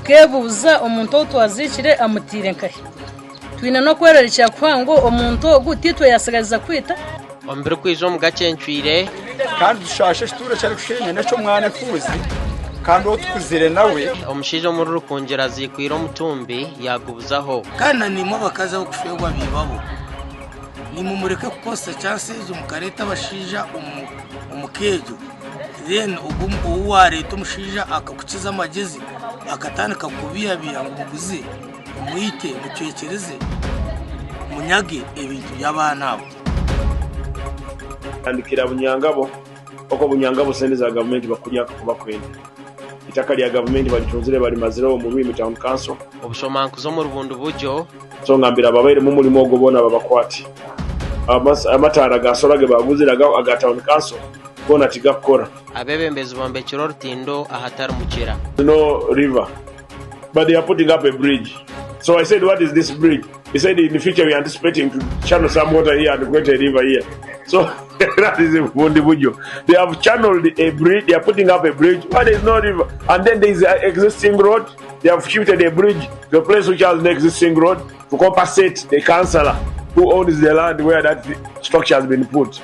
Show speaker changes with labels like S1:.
S1: Tukeebuuza omuntu ou twaziikire amutaire nkahi. Twine n'okwerarikira kuhango omuntu ogu tiitwe yaatsigaziza kwita.
S2: Omu birikwija omu gacencwire.
S3: Kandi tushaashe ekituuro eki arikushenya n'eky'omwana efuuzi, kandi ou tukuzire nawe.
S2: Omushaija omuri Rukungiri aziikwire omutumbi yaagubuzaho.
S4: Kandi na naimwe abakazi ab'okushwerwa baibabo, naimwe mureke kukozesa chance egyo mukareeta abashaija omu ka egyo, then ogwo ou waareeta omushaija akakukiza amagyezi akatandika kukubeihabeiha ngu muguze, mwite, mucwekyereze, munyage ebintu by'abaana abo.
S5: Tandikira Bunyangabo okwo Bunyangabo sente za gavumenti bakurya nka kubakwenda. Itaka rya gavumenti baritunzire barimazireho omu Rwimi Town Council.
S2: Obushomankuzi omuri Bundibugyo.
S5: So ngambira ababairemu omurimo ogwo boona babakwate. Amataara ga solar ge baguzire aga Town Council goona tigakukora.
S2: Abeebembezi bombekire orutindo ahatari mugyera.
S5: No river but they are putting up a bridge so I said what is this bridge he said in the future we are anticipating to channel some water here and create a river here so that is Bundibugyo they have channeled a bridge they are putting up a bridge but there is no river and then there is an existing road they have shifted a bridge to a place which has no existing road to compensate the councillor who owns the land where that structure has been put.